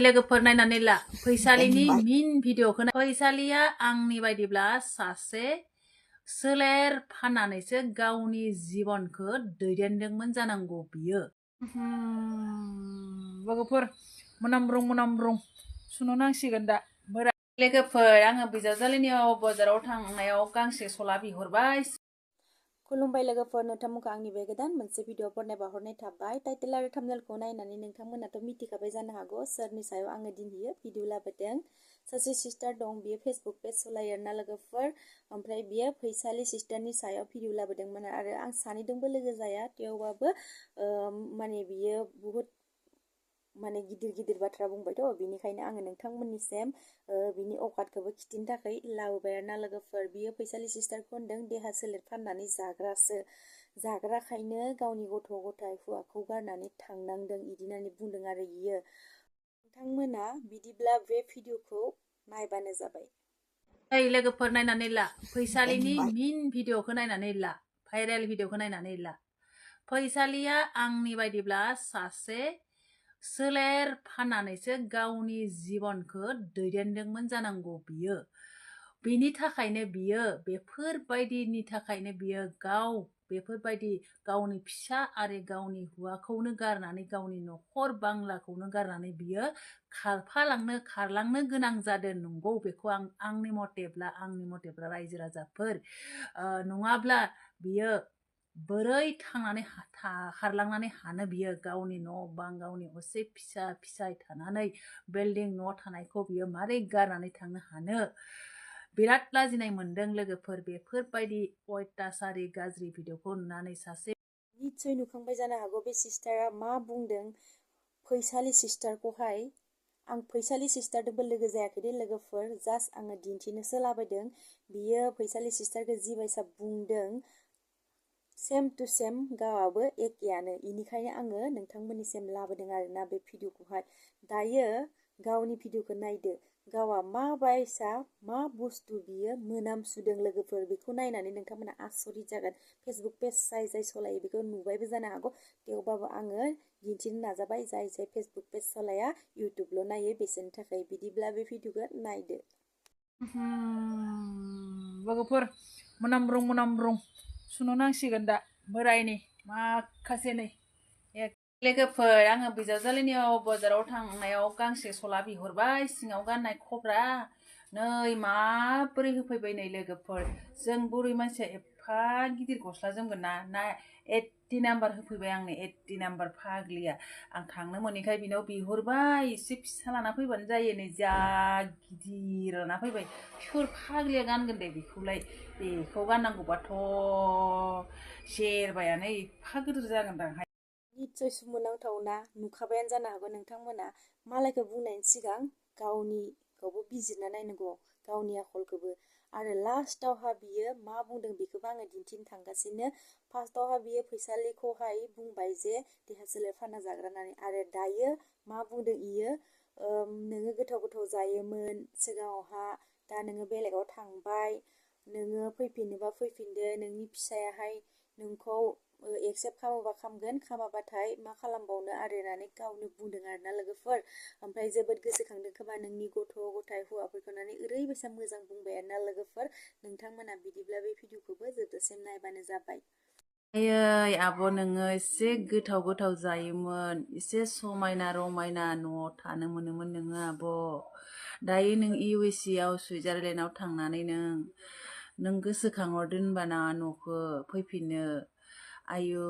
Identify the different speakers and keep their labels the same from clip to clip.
Speaker 1: लोगोफोर नायनानै ला फैसालिनि मिन भिडिअखौ फैसालिया आंनि बायदिब्ला सासे सोलेर फाननानैसो गावनि जिबनखौ दैदेनदोंमोन जानांगौ बियो। लोगोफोर मोनामब्रुं सुनो नांसिगोन दा लोगोफोर आङो बिजावजालिनियाव बाजाराव थांनायाव गांसे सला बिहरबाय।
Speaker 2: खुलुमबाय लोगोफोर, नोंथांमोनखौ आंनि बे गोदान मोनसे भिडिअ बरनायना हरनाय थाबाय। टाइटेल आरो थाम्बनेलखौ नायनानै नोंथांमोनाथ' मिथिखाबाय जानो हागौ सोरनि सायाव आङो दिनैयो भिडिअ लाबोदों। सासे सिस्टार दं, बियो फेसबुक पेज सलायो ना लोगोफोर, ओमफ्राय बियो फैसालि सिस्टारनि सायाव भिडिअ लाबोदोंमोन आरो आं सानैदोंबो लोगो जाया, थेवबाबो माने बियो बुहुत माने गिदिर बाथ्रा बुंबायथ', बिनिखायनो आङो नोंथांमोननिसिम बिनि औकातखौबो खिथिनो थाखाय लाबोबाय आरो ना लोगोफोर। बियो फैसालि सिस्टारखौ होनदों देहा सोलेर फाननानै जाग्राखायनो गावनि गथ' गथाय हौवाखौ गारनानै थांनांदों इदि होननानै बुंदों आरो इयो। नोंथांमोना बिदिब्ला बे भिडिअखौ नायबानो जाबाय।
Speaker 1: लोगोफोर नायनानै ला फैसालिनि मिन भिडिअखौ नायनानै ला, भाइरेल भिडिअखौ नायनानै ला। फैसालिया आंनि बायदिब्ला सासे सोलेर फाननानैसो गावनि जिबनखौ दैदेनदोंमोन जानांगौ बियो। बिनि थाखायनो बियो बेफोरबायदिनि थाखायनो बियो बेफोरबायदि गावनि फिसा आरो गावनि हौवाखौनो गारनानै गावनि न'खर बांलाखौनो गारनानै बियो खारलांनो गोनां जादों। नंगौ, बेखौ आंनि मथेब्ला रायजो राजाफोर, नङाब्ला बियो बोरै थांनानै खारलांनानै हानो बियो गावनि न' बां गावनि असे फिसाय थानानै बिल्डिं न' थानायखौ बियो मारै गारनानै थांनो हानो? बिराद लाजिनाय मोनदों लोगोफोर बेफोरबायदि अयथासारि गाज्रि भिडिअखौ नुनानै। सासे
Speaker 2: निस्सय नुखांबाय जानो हागौ बे सिस्टारा मा बुंदों फैसालि सिस्टारखौहाय। आं फैसालि सिस्टारजोंबो लोगो जायाखै दे लोगोफोर, जास्ट आङो दिन्थिनोसो लाबोदों। बियो फैसालि सिस्टारखौ जिबायसा बुंदों सेम टु सेम गावाबो एखेयानो, इनिखायनो आङो नोंथांमोननिसिम लाबोदों आरोना बे भिडिअखौहाय। दायो गावनि भिडिअखौ नायदो, गावा मा बुस्थु बियो मोनामसुदों लोगोफोर, बेखौ नायनानै नोंथांमोना आसरित जागोन। फेसबुक पेज जाय सलायो बेखौ नुबायबो जानो हागौ, थेवबाबो आङो दिन्थिनो नाजाबाय जाय फेसबुक पेज सलाया इउटुबल' नायो बिसोरनि थाखाय। बिदिब्ला बे भिडिअखौ नायदो।
Speaker 1: लोगोफोर मोनामब्रुं सुनो नांसिगोन दा बोरायनि माखासे नै। लोगोफोर आङो बिजावजालिनियाव बाजाराव थांनायाव गांसे सला बिहरबाय, सिङाव गाननाय खब्रा नै माबोरै होफैबाय नै लोगोफोर। जों बुरै मानसिया एफा गिदिर गस्ला जोमगोन ना 80 नाम्बार होफैबाय आंनो, 80 नाम्बार फाग्लिया। आं थांनो मोनैखाय बिनाव बिहरबाय, एसे फिसा लाना फैबानो जायो, नै जा गिदिर लाना फैबाय। सोर फाग्लिया गानगोन दे बेखौलाय, बेखौ गाननांगौबाथ' जेरबायानो एफा गिदिर जागोनदां।
Speaker 2: निस्सय सोमोनांथाव ना, नुखाबायानो जानो हागौ नोंथांमोना। मालायखौ बुंनायनि सिगां गावनिखौबो बिजिरना नायनांगौ, गावनि आखलखौबो। आरो लास्टावहा बियो मा बुंदों बेखौबो आङो दिन्थिनो थांगासिनो। फार्स्टआवहा बियो फैसालिखौहाय बुंबाय जे देहा सोलेर फानना जाग्रा होननानै, आरो दायो मा बुंदों इयो, नोङो गोथाव जायोमोन सिगाङावहा, दा नोङो बेलेगाव थांबाय, नोङो फैफिनोबा फैफिनदो, नोंनि फिसायाहाय नोंखौ एक्सेप्ट खालामोबा खालामगोन, खालामाबाथाय मा खालामबावनो आरो होननानै गावनो बुंदों आरोना लोगोफोर। ओमफ्राय जोबोद गोसोखांदों खोमा नोंनि गथ' गथाय हौवाफोरखौ होननानै ओरैबायसा मोजां बुंबाय आरोना लोगोफोर। नोंथांमोना बिदिब्ला बे भिडिअखौबो जोबजासिम नायबानो जाबाय।
Speaker 1: आयै आब' नोङो एसे गोथाव जायोमोन, एसे समायना रमायना न'आव थानो मोनोमोन नोङो आब'। दायो नों USA आव सुइजारलेण्डआव थांनानै नों गोसोखांहरदो होनबाना न'खौ फैफिननो। आयु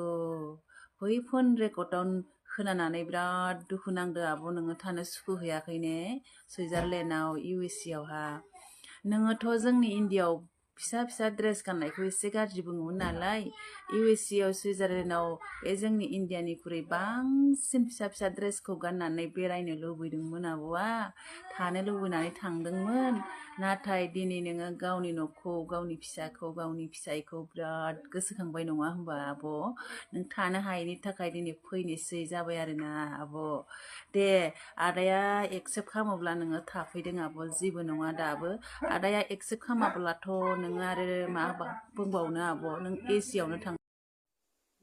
Speaker 1: बै फन रेकर्डआव खोनानानै बिराद दुखु नांदो आब', नोङो थानो सुखु हैयाखै ने सुइजारलेण्डआव USA आवहा। नोङोथ' जोंनि इण्डियाआव फिसा ड्रेस गाननायखौ एसे गाज्रि बुङोमोन नालाय, USA आव सुइजारलेण्डआव बे जोंनि इण्डियानिख्रुइ बांसिन फिसा ड्रेसखौ गाननानै बेरायनो लुबैदोंमोन आब'आ, थानो लुबैनानै थांदोंमोन। नाथाय दिनै नोङो गावनि न'खौ, गावनि फिसाखौ, गावनि फिसायखौ बिराद गोसोखांबाय नङा होनबा आब'? नों थानो हायैनि थाखाय दिनै फैनोसै जाबाय आरोना आब'। दे आदाया एक्सेप्ट खालामोब्ला नोङो थाफैदों आब', जेबो नङा दाबो। आदाया एक्सेप्ट खालामाब्लाथ' नोङो आरो मा बुंबावनो आब', नों AC आवनो थां।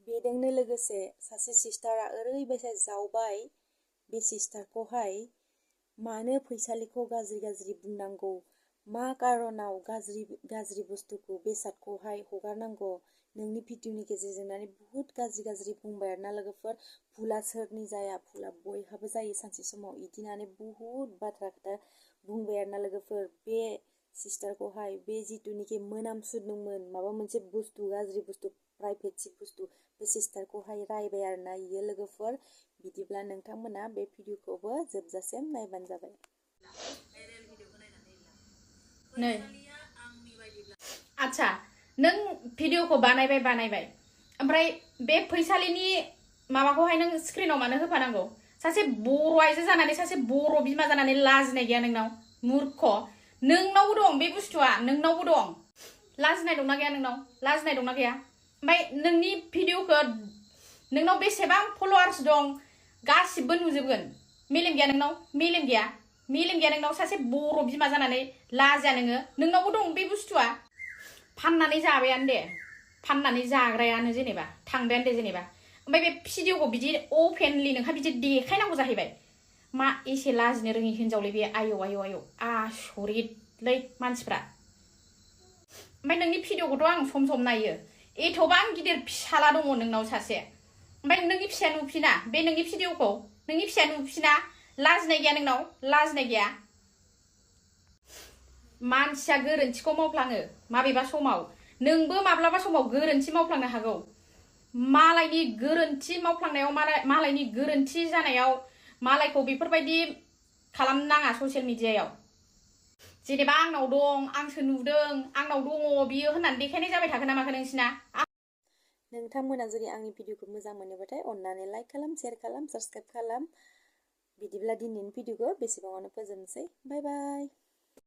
Speaker 2: बेजोंनो लोगोसे सासे सिस्टारा ओरैबायसा जावबाय बे सिस्टारखौहाय, मानो फैसालिखौ गाज्रि बुंनांगौ, मा कारनाव गाज्रि बुस्थुखौ बेसादखौहाय हगारनांगौ, नोंनि भिडिअनि गेजेरजों बुहुत गाज्रि बुंबाय आरोना लोगोफोर। भुला सोरनि जाया, भुला बयहाबो जायो सानसे समाव। इदिनानै बुहुत बाथ्रा खोथा बुंबाय आरोना लोगोफोर। बे सिस्टारखौहाय बे जिथुनिखि मोनामसुदोंमोन माबा मोनसे बुस्थु, गाज्रि बुस्थु, प्राइभेट बुस्थु, बे सिस्टारखौहाय रायबाय आरोना इयो लोगोफोर। बिदिब्ला नोंथांमोना बे भिडिअखौबो जोबजासिम नायबानो जाबाय।
Speaker 1: नै आच्छा, नों भिडिअखौ बानायबाय ओमफ्राय बे फैसालिनि माबाखौहाय नों स्क्रिनाव मानो होफानांगौ? सासे बर' आइजो जानानै, सासे बर' बिमा जानानै लाजिनाय गैया नोंनाव? मूर्ख, नोंनावबो दं बे बुस्थुआ, नोंनावबो दं। लाजिनाय दंना गैया नोंनाव? लाजिनाय दंना गैया? ओमफ्राय नोंनि भिडिअखौ नोंनाव बेसेबां फलोवार्स दं गासिबो नुजोबगोन। मेलेम गैया नोंनाव? मेलेम गैया? मेलेम गैया नोंनाव? सासे बर' बिमा जानानै लाजिया नोङो? नोंनावबो दं बे बुस्थुआ। फाननानै जाबायानो दे, फाननानै जाग्रायानो जेनेबा थांबायानो दे जेनेबा। ओमफ्राय बे भिडिअखौ बिदि अपेनलि नोंहा बिदि देखायनांगौ जाहैबाय। मा एसे लाजिनो रोङि हिनजावलै बे, आयौ आसरितलै मानसिफ्रा। ओमफ्राय नोंनि भिडिअखौथ' आं सम नायो, एथ'बां गिदिर फिसाला दङ नोंनाव सासे, ओमफ्राय नोंनि फिसाया नुफिना बे नोंनि भिडिअखौ? नोंनि फिसाया नुफिना? लाजिनाय गैया नोंनाव? लाजिनाय गैया? मानसिया गोरोन्थिखौ मावफ्लाङो माबेबा समाव। नोंबो माब्लाबा समाव गोरोन्थि मावफ्लांनो हागौ। मालायनि गोरोन्थि मावफ्लांनायाव, मालायनि गोरोन्थि जानायाव मालायखौ बेफोरबायदि खालामनो नाङा ससियेल मिडियायाव। जेनेबा आंनाव दं, आंसो नुदों, आंनाव दङ बियो होननानै देखायनाय जाबाय थागोन ना माखो नोंसिना?
Speaker 2: नोंथांमोना जुदि आंनि भिडिअखौ मोजां मोनोबाथाय अननानै लाइक खालाम, शेयार खालाम, साबस्क्राइब खालाम। बिदिब्ला दिनैनि भिडिअखौ बेसेबाङावनो फोजोबनोसै। बाय बाय।